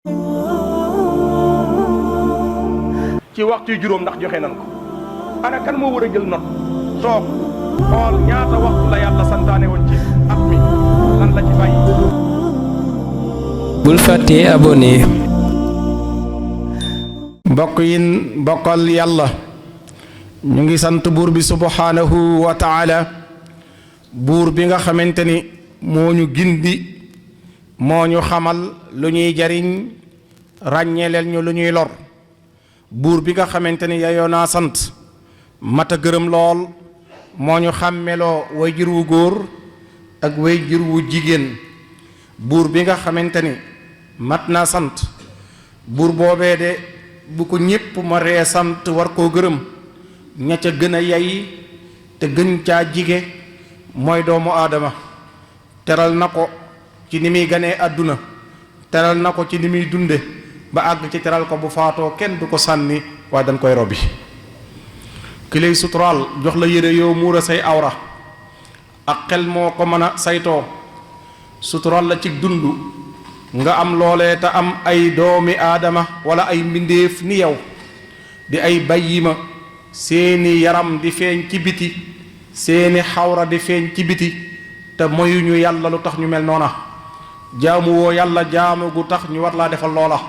ci waxtu juróom ndax joxe nan ko ana kan moo war a jël note toog xool ñaata waxtu la yàlla santaane woon ci at mi lan la ci bàyyi. bul fàttee abonné. mbokk yi bokkal yàlla ñu ngi sant buur bi subhanahu wa taala buur bi nga xamante ni moo ñu gindi moo ñu xamal lu ñuy jariñ ràññeeleel ñu lu ñuy lor buur bi nga xamante ni yayoo naa sant mata gërëm lool moo ñu xàmmeloo way jur wu góor ak way jur wu jigéen buur bi nga xamante ni mat naa sant buur boobee de bu ko ñépp ma ree sant war koo gërëm ña ca gën a yay te gën caa jige mooy doomu aadama teral na ko ci ni muy ganee àdduna teral na ko ci ni muy dunde ba àgg ci teral ko bu faatoo kenn du ko sànni waaye dañ koy robbi ki lay suturaal jox la yére yow muura say awra ak xel moo ko mën a saytoo suturaal la ci dund nga am loolee te am ay doomi aadama wala ay mbindéef ni yow di ay bayyima seeni yaram di feeñ ci biti seeni xawra di feeñ ci biti te moyuñu yàlla lu tax ñu mel noona jaamu woo yàlla jaamu gu tax ñu war laa defal loola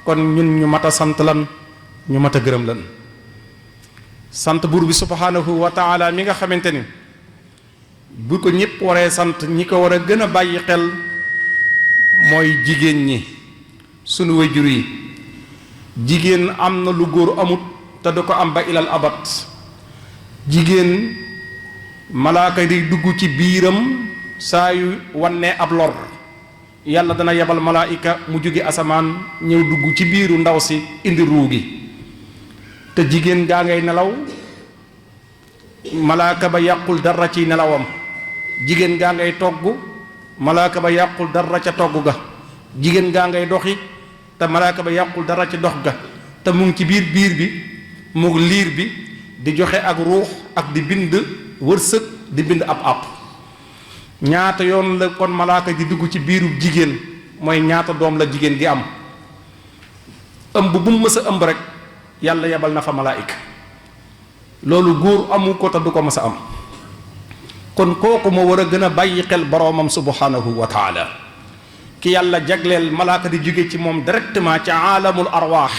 kon ñun ñu mat a sant lan ñu mat a gërëm lan sant buur bi subhanahu wa taala mi nga xamante ni bu ko ñépp waree sant ñi ko war a gën a bàyyi xel mooy jigéen ñi sunu wayjur yi jigéen am na lu góor amut te du ko am ba ilal abat jigéen malaaka di dugg ci biiram saa yu wannee ab lor yàlla dana yebal malaayika mu jóge asamaan ñëw dugg ci biiru ndaw si indi ruu gi te jigéen gaa ngay nelaw malaaka ba yàqul dara ci nelawam jigéen gaa ngay togg malaaka ba yàqul dara ca togg ga jigéen gaa ngay doxi te malaaka ba yàqul dara ca dox ga te mu ngi ci biir bi mu ngi liir bi di joxe ak ruux ak di bind wërsëg di bind ab ñaata yoon la kon malaaka di dugg ci biiru jigéen mooy ñaata doom la jigéen gi am ëmb bu mu mës a ëmb rek yàlla yebal na fa malaayika loolu góor amu ko te du ko mës a am kon kooku moo war a gën a bàyyi xel boroomam subhanahu wa taala ki yàlla jagleel malaaka di jóge ci moom directement ci aalamul arwaax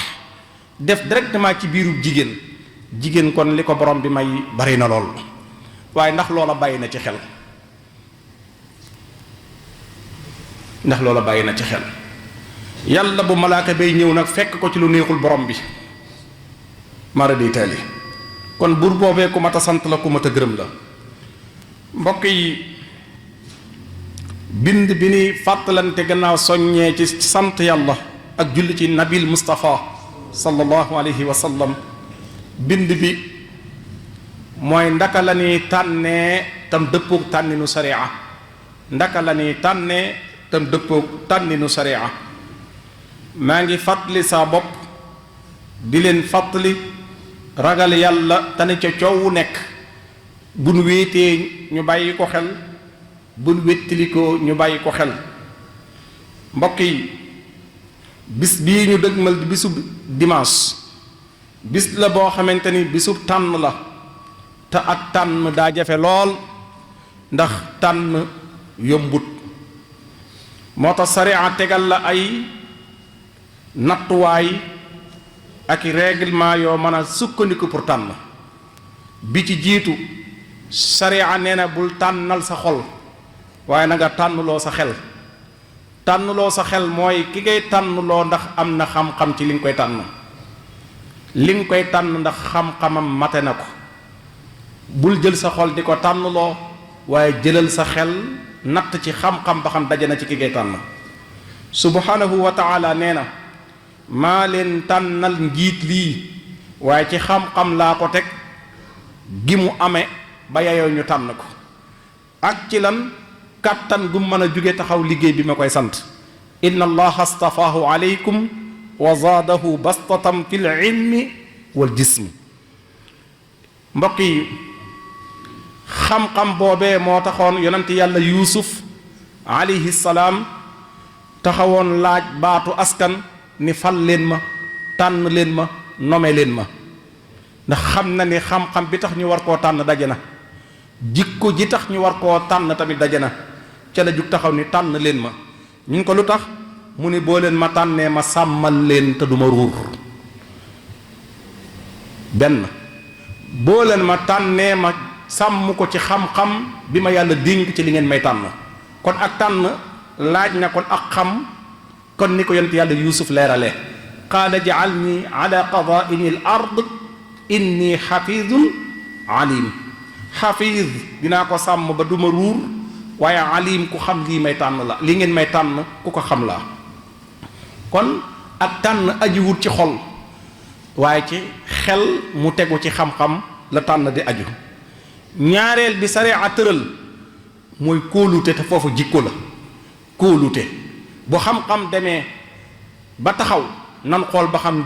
def directement ci biiru jigéen kon li ko borom bi may bari na lool waaye ndax loola bàyyi na ci xel ndax loola bàyyi na ci xel yàlla bu malaaka bay ñëw nag fekk ko ci lu neexul borom bi mara day taali kon buur boobee ku mat a sant la ku mat a gërëm la mbokk yi bind bi ni fàttalante gannaaw soññee ci sant yàlla ak julli ci nabil Mustafa sallallahu alayhi wa sallam bind bi mooy ndaka la ñuy tànnee tam dëppoog tànninu sariya ndaka la ñuy tànnee tam dëppoog tànninu sariya maa ngi fàttali saa bopp di leen fàttali ragal yàlla tane ca coowu nekk bu nu wéetee ñu bàyyi ko xel bu nu wéttali ko ñu bàyyi ko xel mbokk yi bis bii ñu dëgmal di bisub dimanche bis la boo xamante ni bisub tànn la te ak tànn daa jafe lool ndax tànn yombut moo tax sariya tegal la ay nattuwaay ak i règlement yoo mën a sukkandiku pour tànn bi ci jiitu sariya nee na bul tànnal sa xol waaye na nga tànnloo sa xel tànnloo sa xel mooy ki ngay tànnloo ndax am na xam-xam ci li nga koy tànn li nga koy tànn ndax xam-xamam mate na ko bul jël sa xol di ko tànnloo waaye jëlal sa xel natt ci xam-xam ba xam daje na ci ki ngay tànn subhanahu wa taala nee na maa leen tànnal njiit lii waaye ci xam-xam laa ko teg gi mu amee ba yayoo ñu tànn ko ak ci lan kàttan gu mën a jóge taxaw liggéey bi ma koy sant inna allaha astafaahu alaykum wa zaadahu bastatan fil ilmi wal jismi mbokk yi xam-xam boobee moo taxoon yonent yàlla yuusuf alayhi salaam taxawoon laaj baatu askan ni fal leen ma tànn leen ma nome leen ma ndax xam na ni xam-xam bi tax ñu war koo tànn daje na jikko ji tax ñu war koo tànn tamit daje na ca la jug taxaw ni tànn leen ma ñu ko lu tax mu ni boo leen ma tànnee ma sàmmal leen te duma ruur benn boo leen ma tànnee ma sàmm ko ci xam-xam bi ma yàlla dénk ci li ngeen may tànn kon ak tànn laaj na kon ak xam kon ni ko yonent yàlla yuusuf leerale qaala ja'alni ala qadaa'ini al ard inni xafidun alim xafiid dinaa ko sàmm ba duma ruur waaye alim ku xam lii may tànn la li ngeen may tànn ku ko xam la kon ak tànn ajiwut ci xol waaye ci xel mu tegu ci xam-xam la tànn di aju ñaareel bi sariya tëral mooy kóolute te foofu jikko la kóolute bu xam-xam demee ba taxaw nan xool ba xam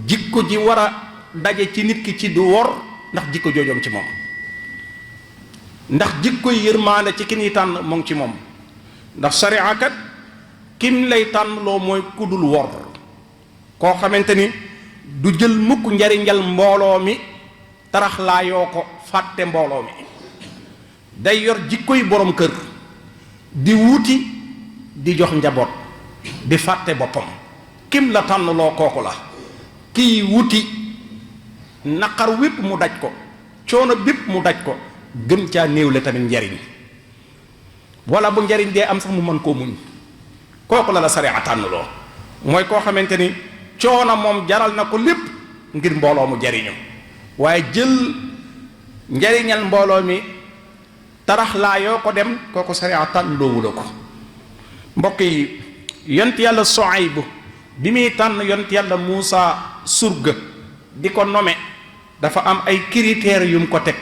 jikko ji war a daje ci nit ki ci du wor ndax jikko joojoom ci moom ndax jikko yërmaande ci ki ñuy tànn moo ngi ci moom ndax sariya kat kim lay tànn loo mooy ku dul wor koo xamante ni du jël mukk njariñal mbooloo mi taraxlaayoo ko fàtte mbooloo mi day yor jikkoy borom kër di wuti di jox njaboot di fàtte boppam kim la tànn loo kooku la kiy wuti naqar wépp mu daj ko coono bépp mu daj ko gën caa néewle tamit njariñ wala bu njariñ dee am sax mu mën koo muñ kooku la sariya tànn loo mooy koo xamante ni coono moom jaral na ko lépp ngir mbooloo mu jariñu waaye jël njariñal mbooloo mi tarax laa yoo ko dem kooku sariya tànn loowu la ko mbokk yi yont yàlla Suayb bi muy tànn yont yàlla Muusa surga di ko nome dafa am ay critères yum ko teg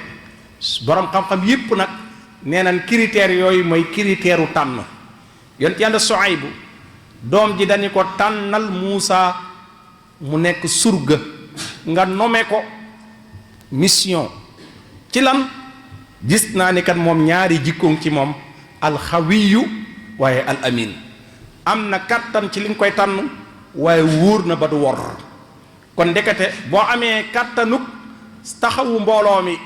borom xam-xam yépp nag nee nañ critères yooyu mooy critère u tànn yont yàlla Suayb doom ji dañu ko tànnal Muusa mu nekk surga nga nome ko mission ci lan gis naa ni kat moom ñaari jikkoom ci moom alxawiyu waaye al amin am na kàttan ci li nga koy tànn waaye wóor na ba du wor kon ndekete boo amee kàttanuk taxawu mbooloo mi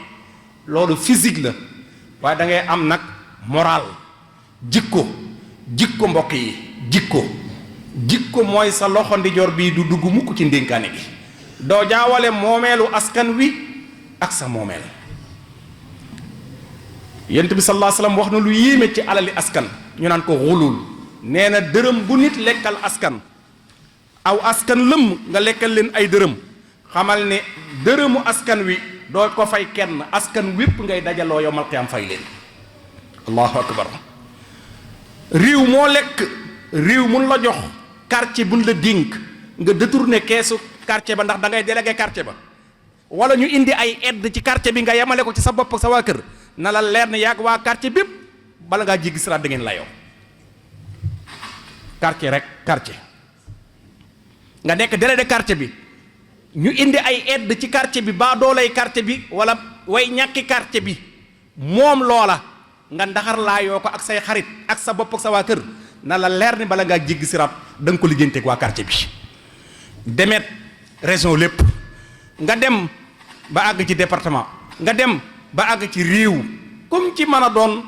loolu physique la waaye da ngay am nag moral jikko mbokk yi jikko mooy sa loxo ndijoor bii du dugg mukk ci ndénkaane gi doo jaawale moomeelu askan wi ak sa moomeel yonent bi sallallahu alayhi wasallam wax na lu yéeme ci alali askan ñu naan ko xulul nee na dërëm bu nit lekkal askan aw askan lëmm nga lekkal leen ay dërëm xamal ne dërëmu askan wi doo ko fay kenn askan wépp ngay dajaloo yowmal qiyaam fay leen allahu akbar réew moo lekk réew mun la jox quartier buñ la dénk nga détourné keesu quartier ba ndax da ngay délégué quartier ba wala ñu indi ay aide ci quartier bi nga yemale ko ci sa bopp ak sa waa kër na la leer ne yàgg waa quartier bépp bala ngaa jéggi siraat da ngeen la yow quartier nga nekk délégué quartier bi ñu indi ay aide ci quartier bi baa doolay quartier bi wala way ñàkki quartier bi moom loola nga ndaxar laa yoo ko ak say xarit ak sa bopp ak sa waa kër na la leer ni bala ngaa jéggi siraat da nga ko lijjanteeg waa quartier bi demet région lépp nga dem ba àgg ci département nga dem ba àgg ci réew comme ci mën a doon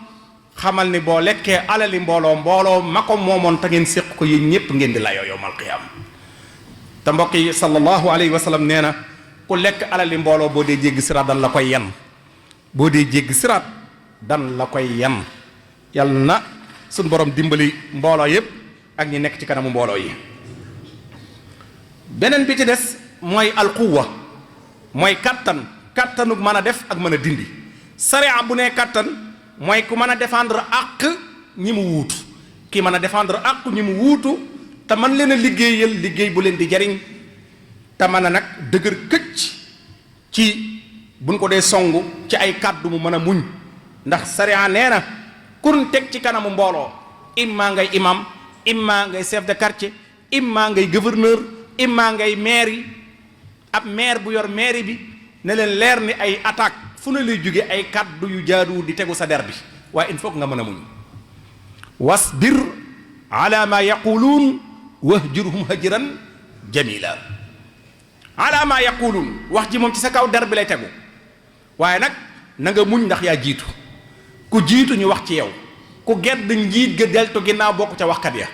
xamal ni boo lekkee alali mbooloo ma ko moomoon te ngeen séq ko yéen ñépp ngeen di layoo yowmal qiyaam te mbokk yi sallallahu alayhi wa sallam nee na ku lekk alali mbooloo boo dee jéggi siraat dan la koy yen boo dee jéggi siraat dan la koy yen yàlla na suñ borom dimbali mbooloo yépp ak ñi nekk ci kanamu mbooloo yi beneen bi ci des mooy alquwa mooy kattanuk mën a def ak mën a dindi sariya bu nee kattan mooy ku mën a défendre àq ñi mu wuutu ki mën a défendre àq ñi mu wuutu te man leen a liggéey bu leen di jariñ te mën a nag dëgër këcc ci buñ ko dee songu ci ay kàddu mu mën a muñ ndax sariya nee na kun teg ci kanamu mbooloo imma ngay imam imma ngay chef de quartier imma ngay gouverneur imma ngay maire yi ab maire bu yor maire bi ne leen leer ni ay attaque fu ne lay jóge ay kàddu yu jaaduwul di tegu sa der bi waaye il faut nga mën a muñ wasbir ala ma yaquluun wahjurhum hajran jamila. ala ma yaquluun wax ji moom ci sa kaw der bi lay tegu, waaye nag na nga muñ ndax yaa jiitu. ku jiitu ñu wax ci yow, ku gedd njiit ga deltu ginnaaw bokk ca waxkat ya.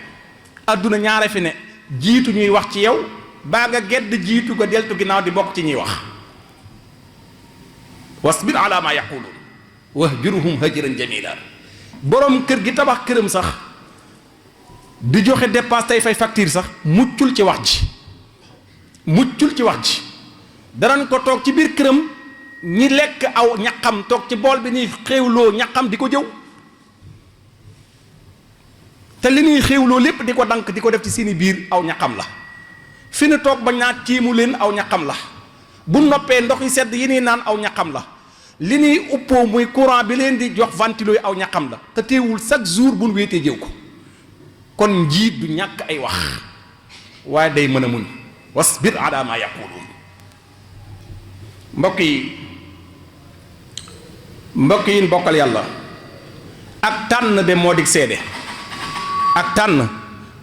adduna ñaare fi ne, jiitu ñuy wax ci yow baa nga gedd jiitu ga deltu ginnaaw di bokk ci ñuy wax. wasbir ala ma yaquluun wahjurhum hajran jamila. borom kër gi tabax këram sax di joxe dépense tey fay facture sax muccul ci wax ji, muccul ci wax ji. danañ ko toog ci biir këram ñi lekk aw ñaqam toog ci bool bi ñuy xéewloo ñaqam di ko jëw, te li ñuy xéewloo lépp di ko dank di ko def ci seeni biir aw ñaqam la. fi nu toog bañ naa tiimu leen aw ñaqam la. bu noppee ndox yi sedd yi ñuy naan aw ñaqam la. li ñuy uppoo muy courant bi leen di jox ventilo yi aw ñaqam la. te teewul chaque jour bu nu wéetee jëw ko. kon njiit du ñàkk ay wax, waaye day mën a muñ. wasbir ala ma yaquluun. mbokk yi bokkal yàlla, ak tànn de moo di seede. ak tànn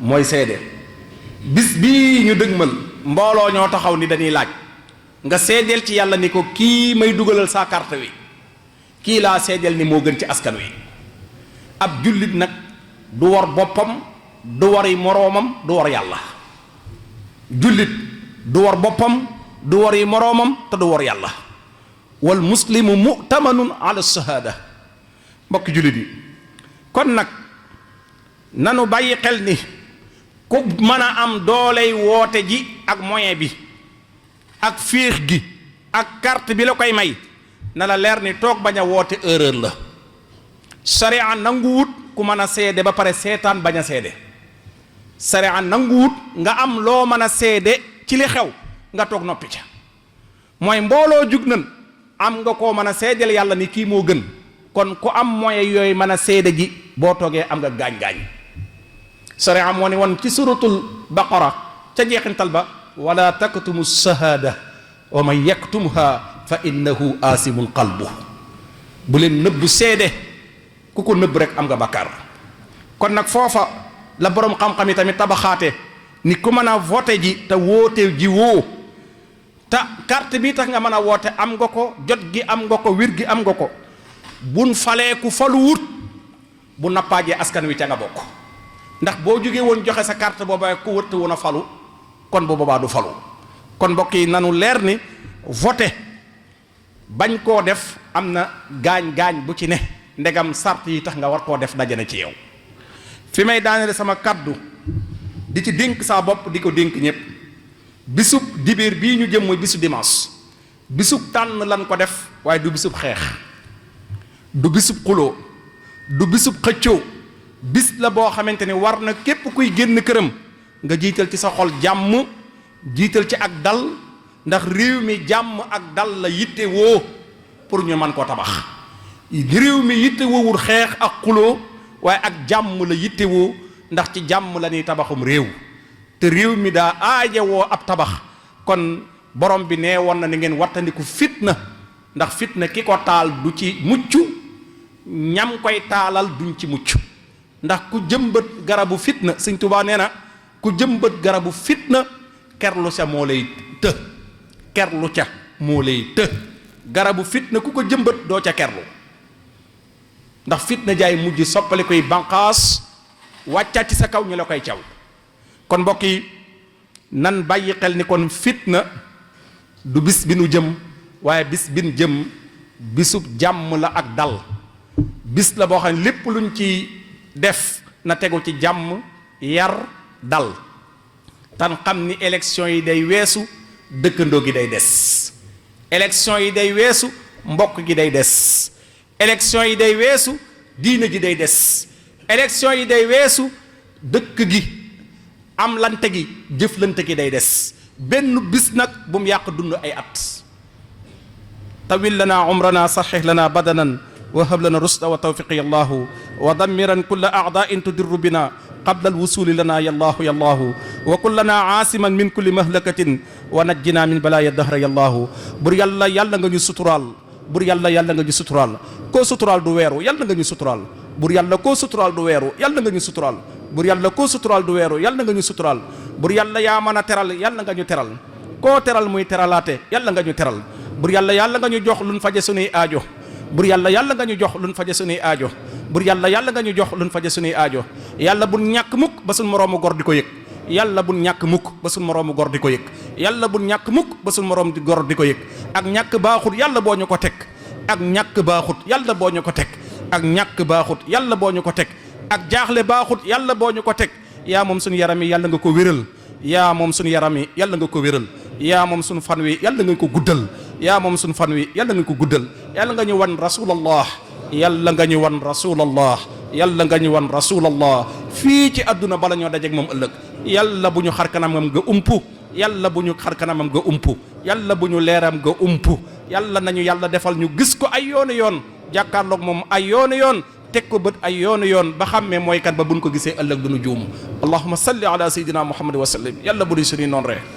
mooy seede. bis bii ñu dëgmal mbooloo ñoo taxaw ni dañuy laaj nga seedeel ci yàlla ni ko kii may dugalal saa carte wi kii laa seedeel ni moo gën ci askan wi. ab jullit nag du war boppam, du wari moroomam, du war yàlla. jullit du war boppam, du wari moroomam, te du war yàlla. wal muslimu mu'tamanun ala shahada. mbokki jullit yi, kon nag nanu bàyyi xel ni ku mën a am dooley woote ji ak moyen bi ak féex gi ak carte bi la koy may, na la leer ni toog bañ a woote erreur la. sariya nanguwut ku mën a seede ba pare seetaan bañ a seede. sariya nanguwut nga am loo mën a seede ci li xew nga toog noppi ca. mooy mbooloo jug nan am nga koo mën a seedeel yàlla ni kii moo gën, kon ku am moyen yooyu mën a seede ji boo toogee am nga gaañ-gaañ. sariya moo ne woon ci suratul baqara ca jeexintal ba, wala taktumu shahada wa man yaktumha fa innahu aasimun qalbu. bu leen nëbb seede, ku ko nëbb rek am nga bakkaar. kon nag foofa la boroom xam-xam yi tamit tabaxaate ni ku mën a voté ji te woote ji woo te carte bi tax nga mën a woote am nga ko, jot gi am nga ko, wir gi am nga ko. bun falee ku falu wut bu nappaajee askan wi ca nga bokk. ndax boo jógee woon joxe sa carte booba ku wërte woon a falu, kon bu boobaa du falu. kon mbokk yi nanu leer ni voté bañ koo def am na gaañ-gaañ bu ci ne, ndegam sart yi tax nga war koo def dajane ci yow. fi may daanele sama kaddu di ci dénk saa bopp di ko dénk ñëpp, bisub dibéer bii ñu jëm mooy bisu dimanche. bisub tànn lan ko def, waaye du bisub xeex, du bisub xuloo, du bisub xëccoo. bis la boo xamante ni war na képp kuy génn këram nga jiital ci sa xol jàmm, jiital ci ak dal, ndax réew mi jàmm ak dal la yitte woo pour ñu mën koo tabax. réew mi yitte woowul xeex ak xuloo, waaye ak jàmm la yitte woo, ndax ci jàmm la ñuy tabaxum réew. te réew mi daa aaje woo ab tabax. kon borom bi nee woon na ni ngeen wattandiku fitna, ndax fitna ki ko taal du ci mucc, ñam koy taalal duñ ci mucc. ndax ku jëmbat garabu fitna, Sëñ Tuubaa nee na ku jëmbat garabu fitna kerlu ca moo lay të. kerlu ca moo lay të. garabu fitna ku ko jëmbat doo ca kerlu, ndax fitna jaay mujj soppali koy banqaas wàccaat ci sa kaw ñu la koy caw. kon mbokk yi nan bàyyi xel ni kon fitna du bis bi nu jëm, waaye bis bi nu jëm bisub jàmm la ak dal. bis la boo xam ne lépp luñ ci def na tegu ci jàmm, yar, dal. tan xam ni élection yi day weesu, dëkkandoo gi day des. élection yi day weesu, mbokk gi day des. élection yi day weesu, diine ji day des. élection yi day weesu, dëkk gi am lante gi, jëflante gi day des. benn bis nag bu mu yàq dund ay at. tawil lana umrana, saxix lana badanan, wahab lana rusda wa tawfiqi yallahu, wa dammiran kulla a'da'in tudirru bina qabla alwusuli lana yallahu yallahu, wa kullana aasiman min kulli mahlakatin, wa najjina min balaya dahra yallahu. bur yàlla yàlla nga ñu suturaal, bur yàlla yàlla nga ñu suturaal. koo suturaal du weeru, yàlla nga ñu suturaal. bur yàlla koo suturaal du weeru, yàlla nga ñu suturaal. bur yàlla koo suturaal du weeru yàlla nga ñu suturaal bur yàlla yaa mën a teral yàlla nga ñu teral koo teral muy teralaate yàlla nga ñu teral bur yàlla nga ñu jox luñ faje sunuy aajo bur yàlla nga ñu jox luñ faje sunuy aajo bur yàlla nga ñu jox luñ faje sunuy aajo yàlla bul ñàkk mukk ba suñ moroomu gor di ko yëg yàlla bul ñàkk mukk ba suñ moroomu gor di ko yëg yàlla bul ñàkk mukk ba suñ moroom di gor di ko yëg ak ñàkk baaxut yàlla boo ñu ko teg ak ñàkk baaxut yàlla boo ñu ko teg ak ñàkk baaxut yàlla boo ñu ko teg ak jaaxle baaxut yàlla boo ñu ko teg yaa moom suñu yaram yi yàlla nga ko wéral yaa moom suñu yaram yi yàlla nga ko wéral yaa moom suñu fan wi yàlla nga ko guddal yaa moom suñu fan wi yàlla nga ko guddal yàlla nga ñu wan rasulallah yàlla nga ñu wan rasulallah yàlla nga ñu wan rasulallah fii ci àdduna bala ñoo dajeek moom ëllëg yàlla bu ñu xar kanamam nga umpu yàlla bu ñu xar kanamam nga umpu yàlla bu ñu leeram nga umpu yàlla nañu yàlla defal ñu gis ko ay yoonu yoon jàkkaarloog moom ay yoonu yoon teg ko bët ay yoonu yoon ba xàmmee mooy kan ba buñ ko gisee ëllëg du ñu juum allahumma salli ala sayyidina muhammad wa sallim yàlla bu di suñuy noon ree